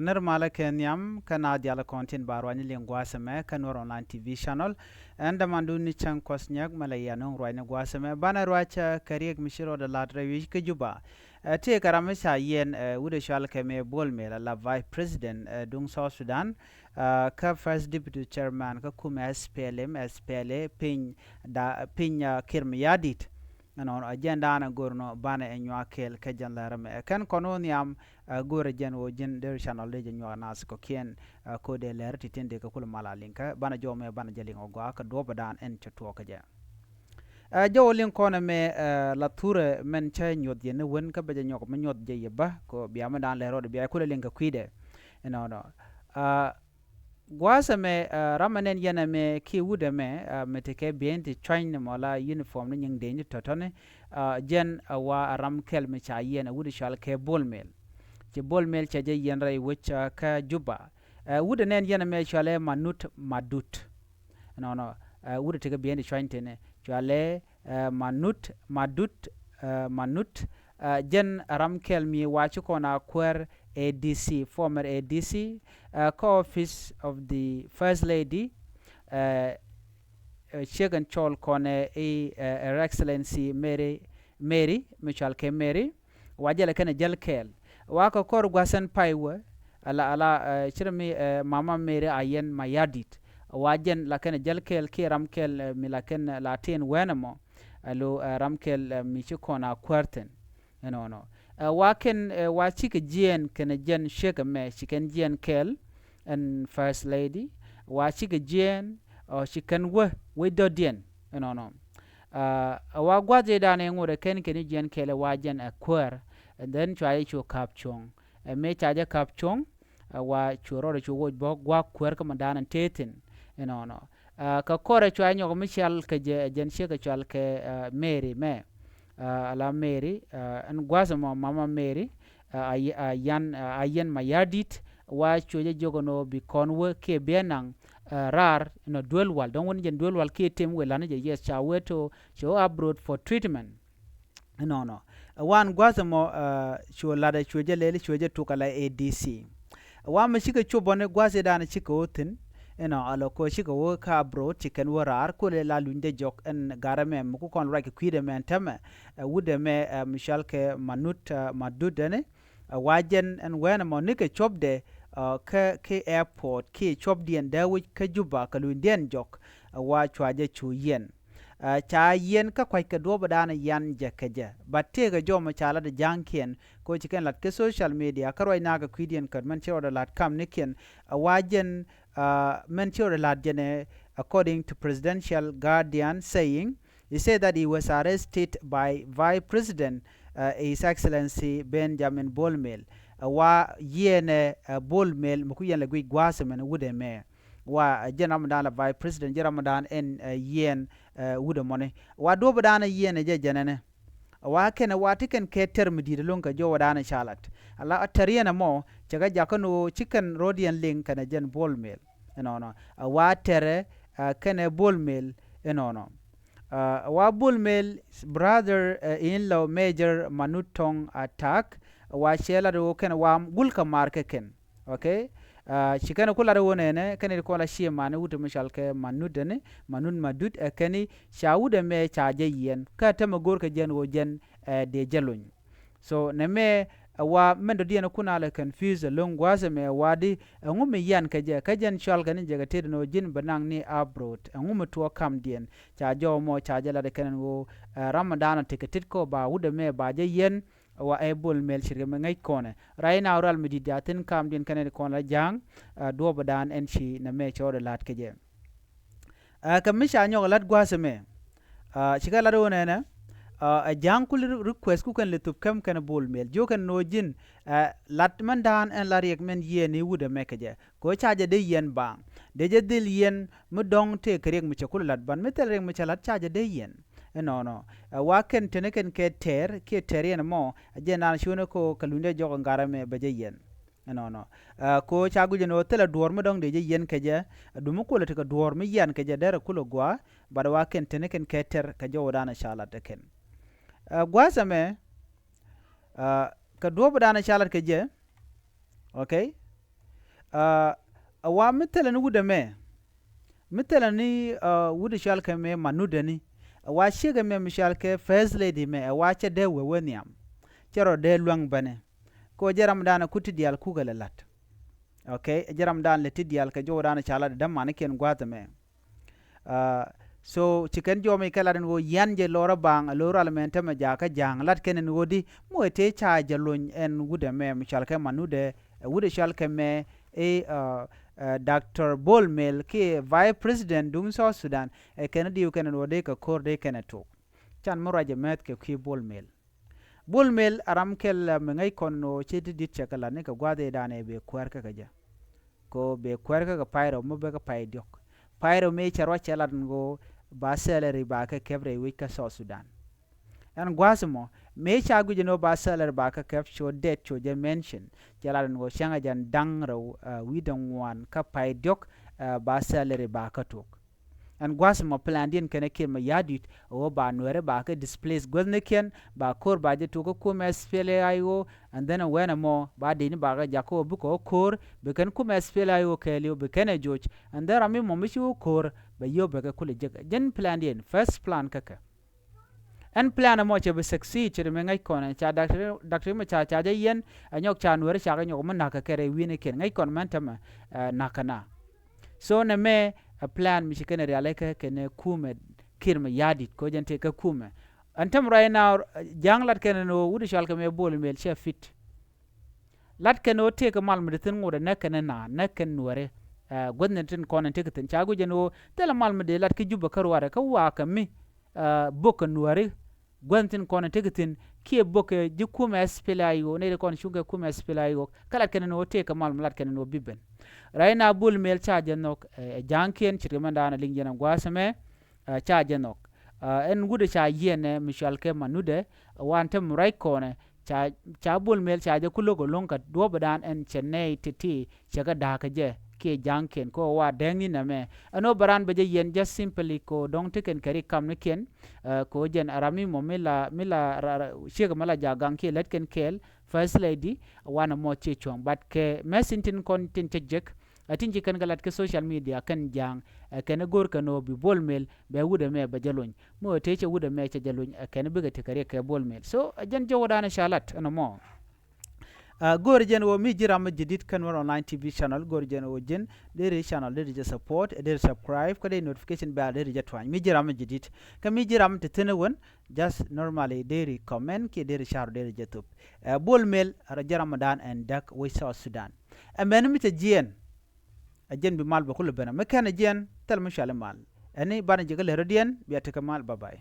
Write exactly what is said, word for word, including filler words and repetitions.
Nir malä kɛ nhiam kä na dial kɔn tin ba ruany liŋ gua̱a̱th ɛmɛ kä Nuer Online T V channel. Ɛn dämandu ni cäŋ kuɔth nyäk mɛ la yia nuŋ ruany ni gua̱a̱th ɛmɛ. Banɛ ruac kɛ riek mi ci rɔɔdɛ lat rɛy wi̱c kä Juba. Ɛ, tëëkɛ ram mi ca yiɛn, ɛ, wut ɛ cɔal kɛ mɛ Bol Mel, ala Vice President, ɛ, duŋ South Sudan, ɛ, kä First Deputy Chairman kä kumɛ S P L M, S P L A, piny da, piny, ɛ, Kiir Mayardit. Ɛnɔnɔ, ɛ jɛn daanɛ go̱r nɔ banɛ ɛ nyuak kɛɛl kɛ jɛn lärä mɛ. Ɛ kɛn kɔn wä nhiam, ɛ, go̱rɛ jɛn wä ji̱n deri channel dee jɛ nyuak nath kɔ̱kiɛn, ɛ, ko̱dɛ lɛr ti tin dee kɛ kulɛ mal a liŋ kä banɛ jɔw mɛ banɛ jɛ liŋ ɔ gɔaa kɛ duɔpɛ daan ɛn cɛ tuɔɔk kɛ jɛ. Ɛ, jɔw liŋ kɔn ɛmɛ, ɛ, la thurɛ mɛn cä nyuɔth yɛ ni wen kä bɛ jɛ nyɔk mi nyuɔth jɛ yɛ bä kɛ bia mi daan lɛr rɔɔdɛ bia kulɛ liŋ kɛ kui̱dɛ. Ɛnɔnɔ. Ɛ, Gua̱a̱th ɛmɛ, ɛ, ram ɛ nɛn yɛn ɛmɛ kiɛ wut ɛmɛ, ɛ, mɛ tekɛ biɛn ti cuany ni mɔ la uniform ni nyiŋ dee ni tɔ̱tɔ̱ni, ɛ, jɛn ɛ wa ɛ ram kɛl mi ca yiɛn ɛ wut cɔal kɛ Bol Mel. Ci Bol Mel cɛ jɛ yiɛn rɛy wec, ɛ, kä Juba. Ɛ, wut ɛ nɛn yɛn ɛmɛ cɔalɛ Manut Madut. Ɛnɔnɔ, ɛ, wut ɛ tekɛ biɛn ti cuany tini cɔalɛ, ɛ, Manut Madut, ɛ, Manut, ɛ, jɛn ram kɛl mi wa ci kɔn a kuäär A D C, former A D C, ɛ, kä office of the First Lady, ɛ, ɛ, ciek ɛn cɔl kɔn ɛ i̱, ɛ, Her Excellency Mary, Mary, mi cɔal kɛ Mary, wa jɛl ɛ kɛn ɛ jäl kɛɛl. Wa kɛ kɔr gua̱th ɛn pay wä, ala, ala, ɛ, cirɛ mi, ɛ, Mama Mary Ayen Mayardit. Wa jɛn la kɛn ɛ jäl kɛɛl kiɛ ram kɛl, ɛ, mi la kɛn, ɛ, la tin wɛn ɛmɔ. Alo, ɛ, ram kɛl, ɛ, mi ci kɔn a kuäär thi̱n. Ɛnɔnɔ. Ɛ, wa kɛn, ɛ, wa cikɛ jiɛɛn kɛnɛ jɛn ciek ɛmɛ, ci kɛn jiɛɛn kɛɛl ɛn First Lady. Wa cikɛ jiɛɛn, ɔ, ci kɛn wä, wec dɔ̱diɛn. Ɛnɔnɔ. Ɛ, ɛ wa gua̱th jɛ danɛ ŋot ɛ kɛn kɛn jiɛɛn kɛɛl ɛ wa jɛn ɛ kuäär. And then cua jɛ cu ka̱p cuɔ̱ŋ. Ɛ mëë ca jɛ ka̱p cuɔ̱ŋ, ɛ wa cu rɔɔdɛ cu woc bä gua̱a̱k kuäär kä ma da̱a̱n ɛn tëë thi̱n. Ɛnɔnɔ. Ɛ, kɛ kɔrɛ cua nyɔk mi cial kɛ jɛ, ɛ jɛn ciek kɛ cual kɛ, ɛ, Mary mɛ. Ɛ, ala Mary, ɛ, ɛn gua̱a̱th ɛmɔ Mama Mary, ɛ, a, a yan, ɛ, Ayen Mayardit, wa cuɛ jɛ jiök ɛn ɣöö bi kɔn wä kiɛ bi ɛ naŋ, ɛ, raar inɔ duel wal. Dɔ̱ŋ wän jɛn duel wal kiɛ tim wëë la̱t ni jɛ, yes, ca wee to, cɛ wä abroad for treatment. Ɛnɔnɔ. Ɛ wan gua̱th ɛmɔ, ɛ, cuɛ lat ɛ cuɛ jɛ lɛl cuɛ jɛ tuk ala A D C. Ɛ wa mi cikɛ cop bɔni gua̱th i̱ da̱a̱n cikɛ wä thi̱n. Ɛnɔ ala kɔ cikɛ wä kä abroad ci kɛn wä raar kulɛ la luny dee jɔk ɛn garɛ mɛ mi ku kɔn ruac kɛ kui̱dɛ mɛ ɛn tämɛ. Ɛ wut ɛmɛ, ɛ, mi cɔal kɛ Manut, ɛ, Madut ɛni. Ɛ wa jɛn ɛn wɛn ɛmɔ nikɛ copdɛ, ɛ, kä, kä airport kiɛ copdiɛn dee wi̱c kä Juba kɛ lunydiɛn jɔk. Ɛ wa cua jɛ cu yiɛn. Ɛ, ca yiɛn kä kua̱ckɛ duɔ̱ɔ̱p ɛ da̱a̱n yian jɛ kɛ jɛ. But tëëkɛ jɔmɔ ca lat ɛ ja̱a̱ŋkiɛn kɛ ɣöö ci kɛn lat kä social media kä ruac nakä kui̱diɛn kät mɛn ci rɔɔdɛ la̱t kamnikiɛn. Ɛ wa jɛn, ɛ, mɛn ci rɔɔdɛ la̱t jɛn ɛ, according to Presidential Guardian saying, he said that he was arrested by Vice President, ɛ, His Excellency Benjamin Bol Mel. Ɛ wa yiɛnɛ, ɛ, Bol Mel mi ku yɛn lɛ guic gua̱a̱th mɛn wut ɛmɛ. Wa, ɛ, jɛn ram mi da̱a̱n la Vice President, jɛn ram mi da̱a̱n ɛn, ɛ, yiɛn, ɛ, wut ɛmɔni. Wa duɔ̱ɔ̱p da̱a̱n ɛ yiɛn ɛ jɛ jɛn ɛnɛ. Wa kɛn ɛ wa ti kɛn kɛ tɛr mi di̱i̱t ɛlɔ̱ŋ kɛ jɔw da̱a̱n ɛ ca lat. Ala tɛr yɛn ɛmɔ cɛ kɛ jakä ni ɣöö ci kɛn ro̱d yɛn liŋ kɛnɛ jɛn Bol Mel. Ɛnɔnɔ. Ɛ wa tɛrɛ, ɛ, kɛnɛ Bol Mel. Ɛnɔnɔ. Ɛ wa Bol Mel brother, ɛ, in law Major Manut Tong Attack. Ɛ wa cɛ lat ɣöö kɛn wa gul kɛ mar kɛ kɛn. Okay. Ɛ, ci kɛn ku lat ɣöö nɛnɛ kɛn ti kɔn la ciɛ mani wut mi cɔal kɛ Manut dɛni, Manut Madut ɛ kɛn i̱ ca wut ɛmɛ ca jɛ yiɛn. Kä tämɛ go̱o̱r kɛ jɛn ɣöö jɛn, ɛ, dee jɛ lony. So nɛmɛ, ɛ wa mɛn dɔ̱diɛn kun a lɛ confuse ɛlɔ̱ŋ gua̱a̱th ɛmɛ ɛ wa di, ɛŋu mi yian kɛ jɛ, kä jɛn cɔal kɛ ni jɛ kɛ tet ɛn ɣöö ji̱n bɛ naŋ ni abroad. Ɛŋu mi tuɔɔk kamdiɛn ca jɔw mɔ ca jɛ lat ɛ kɛn ɛn ɣöö, ɛ, ram mi da̱a̱n ɔ tekɛ tet kɔ ba wut ɛmɛ ba jɛ yiɛn. Wa ɛ Bol Mel cirkɛ mi ŋäc kɔnɛ. Right now rual mi di̱t a thi̱n kamdiɛn kɛnɛ ti kɔn la ja̱a̱ŋ, ɛ, duɔ̱ɔ̱p da̱a̱n ɛn ci nɛmɛ cɛ ɣɔt ɛ la̱t kɛ jɛ. Ɛ, kɛ mi ca nyɔk ɛ la̱t gua̱a̱th ɛmɛ. Ɛ, cikɛ la̱t ɣöö nɛnɛ, ɛ, ɛ ja̱a̱ŋ kul ri-, request ku kɛn lɛ thup käm kɛnɛ Bol Mel. Jiök kɛn ni ɣöö ji̱n, ɛ, la̱t mɛn da̱a̱n ɛn la riɛk mɛn yiëë ni wut ɛmɛ kɛ jɛ. Kɛ ɣöö ca jɛ dee yiɛn baaŋ. Dee jɛ dhil yiɛn mi dɔ̱ŋ tëë kɛ riɛk mi cɛ kulɛ la̱t ban. Mi thil riɛk mi cɛ la̱t ca jɛ dee yiɛn. Ɛnɔnɔ. Ɛ, wa kɛn teni kɛn kɛ tɛɛr, kiɛ tɛɛr yɛn ɛmɔ, ɛ jɛn naan cuɔ̱nɛ kɛ ɣöö kɛ luny dee jɔk ɛn garɛ mɛ bɛ jɛ yiɛn. Ɛnɔnɔ. Ɛ, kɛ ɣöö ca guic ɛn ɣöö thilɛ duɔ̱ɔ̱r mi dɔ̱ŋ dee jɛ yiɛn kɛ jɛ, ɛ, dumi kulɛ tekɛ duɔ̱ɔ̱r mi yian kɛ jɛ derɛ kulɛ gɔaa, but wa kɛn teni kɛn kɛ tɛɛr kɛ jɔwdan ɛ ca lat ɛ kɛn. Ɛ, gua̱a̱th ɛmɛ, ɛ, kɛ duɔ̱ɔ̱p dan ɛ ca lat kɛ jɛ, okay? Ɛ wa mi thilɛ ni wut ɛmɛ, mi thilɛ ni wut ɛ cɔal kɛ mɛ Manut ɛni, ɛ wa ciek ɛmɛ mi cɔal kɛ First Lady mɛ, ɛ wa cɛ dee wee wee nhiam, cɛ rɔ dee luäŋ bänɛ. Kɛ ɣöö jɛ ram dan ɛ kut ti diaal kukɛ lɛ la̱t. Ok, jɛ ram dan lɛ ti diaal kɛ jɔwdan ca lat dämanikiɛn gua̱a̱th ɛmɛ. So ci kɛn jɔmi kɛ lat ɛn ɣöö yian jɛ lɔrä baŋ ɛ lo̱r ral mɛn tämɛ jakä ja̱a̱ŋ lat kɛn ɛn ɣöö di mi wee tëë ca jɛ lony ɛn wut ɛmɛ mi cɔal kɛ Manut ɛ, ɛ wut ɛ cɔal kɛ mɛ i̱ Doctor Bol Mel kiɛ Vice President duŋ South Sudan, ɛ kɛn diw kɛn ɛn ɣöö di kɛ ko̱r di kɛn ɛ tok. Can mi ruac ɛ mɛth kɛ kui̱ Bol Mel. Bol Mel a ram kɛl mi ŋäc kɔn ɣöö ci ti di̱t cɛ kɛ lat ni kɛ gua̱a̱th ëëdan ɛ bɛ kuäär kä kɛ jɛ. Kɛ ɣöö bɛ kuäär kä kɛ pay rɛw mi bɛ kɛ pay diɔ̱k. Pay rɛw mëë cɛ ruac cɛ lat ni ɣöö ba salary ba kɛ kɛp rɛy wec kä South Sudan. Ɛn gua̱a̱th mɔ mëë ca guic ni ɣöö ba salary ba kɛ kɛp, cu date cu jɛ mention. Cɛ lat ni ɣöö cäŋɛ jɛn da̱ŋ rɛw wi̱i̱dɛ ŋuan kä pay diɔ̱k ba salary ba kɛ tok. Ɛn gua̱a̱th mɔ plandiɛn kɛnɛ Kiir Mayardit ɣöö ba Nuɛri ba kɛ displace guäthnikiɛn, ba ko̱r ba jɛ tok kä kumɛ SPLA-IO, and then ɛ wɛnɛ mɔ ba dini ba kɛ jak kä ɣöö bikɛ ɣä ko̱r, bi kɛn kumɛ SPLA-IO kɛɛliw bi kɛn ɛ joc, and then ram mi mɔ mi ci ɣä ko̱r bɛ yio̱w bɛ kɛ kulɛ jek. Jɛn plandiɛn, first plan kä kɛ. Ɛn plan ɛmɔ cɛ bi succeed, cɛ ri mi ŋäc kɔn ɛ ca Doctor, Doctor Machar ca jɛ yɛn ɛ nyɔk ca Nuɛri ca kɛ nyɔk mi na̱k kɛ kɛ rɛy wi̱nikiɛn, ŋäc kɔn mɛn tämɛ na̱k kɛ na. So nɛ mɛ ɛ plan mi ci kɛn rialikä kɛnɛ kumɛ Kiir Mayardit kɛ ɣöö jɛn tëë kä kumɛ. Ɛn tämɛ right now ja̱a̱ŋ lat kɛn ɛn ɣöö wut ɛ cɔal kɛ mɛ Bol Mel cɛ fit. Lat kɛn ɣöö tëëkɛ mal mi dee thi̱n ŋot ɛ näk kɛn ɛ na näk kɛn Nuɛri. Guäthni tin kɔn ɛn tëëkɛ thi̱n ca guic ɛn ɣöö thilɛ mal mi dee lat kä Jubɛ kä ruaarɛ kä wakä mi bok kɛ Nuɛri. Guäthni tin kɔn ɛ tëëkɛ thi̱n kiɛ bok kɛ ji̱ kumɛ SPLA-IO, nɛy ti kɔn cuŋ kɛ kumɛ SPLA-IO, kä lat kɛn ɛn ɣöö tëëkɛ mal mi lat kɛn ɛn ɣöö bi ben. Right now Bol Mel ca jɛ nhɔk ɛ ja̱a̱ŋkiɛn ce̱tkɛ mɛn da̱a̱n ɛ liŋ jɛn ɛ gua̱a̱th ɛmɛ. Ca jɛ nhɔk. Ɛn wut ɛ ca yiɛn ɛ mi cɔal kɛ Manut ɛ, wan te mi ruac kɔn ɛ ca, ca Bol Mel ca jɛ ku lo̱k ɛ lo̱ŋ kɛ duɔ̱ɔ̱pdan ɛn cɛ nɛy ti̱ti̱ cɛ kɛ da̱a̱k kɛ jɛ kiɛ ja̱a̱ŋkiɛn kɛ ɣöö wa dääkni nɛmɛ. Ɛn ɣöö bɛ raan bɛ jɛ yiɛn just simply kɛ ɣöö dɔ̱ŋ ti kɛn kɛ ri kamnikiɛn. Kɛ ɣöö jɛn ɛ ram mi mɔ mi la, mi la ciek mɛ la ja̱a̱k gaŋ kiɛ lät kɛn kɛɛl First Lady, wanɛ mɔ ciɛ cuɔ̱ŋ. But kɛ message tin kɔn tin cɛ jek ɛ tin ci kɛn kɛ lat kɛ social media kɛn ja̱a̱ŋ, ɛ kɛn ɛ go̱r kɛn ɣöö bi Bol Mel bɛ wut ɛmɛ bɛ jɛ lony. Mi ɣöö tëë cɛ wut ɛmɛ cɛ jɛ lony ɛ kɛn bikɛ tekɛ riɛk kɛ Bol Mel. So ɛ jɛn jɔwdan ɛ ca lat ɛn ɛmɔ. Go̱o̱ri jɛn ɣöö mi ji̱ ram mi ji̱ di̱t kä Nuer Online T V channel, go̱o̱ri jɛn ɣöö ji̱n deri channel deri jɛ support, deri subscribe, kä deri notification bell deri jɛ tuany. Mi ji̱ ram mi ji̱ di̱t kä mi ji̱ ram mi te thi̱n ɛ wän, just normally deri comment kiɛ deri share deri jɛ thop. Ɛ Bol Mel ɛ rɔ ji̱ ram mi dan ɛn däk wec South Sudan. Ɛ mɛn mi cɛ jiɛn ɛ jɛn bi mal bɛ kulɛ ben ɛ mi kɛn ɛ jiɛn thil mi cuali mal. Ɛni banɛ ji̱ kä lɛ rɔ̱diɛn bia tekɛ mal, bye bye.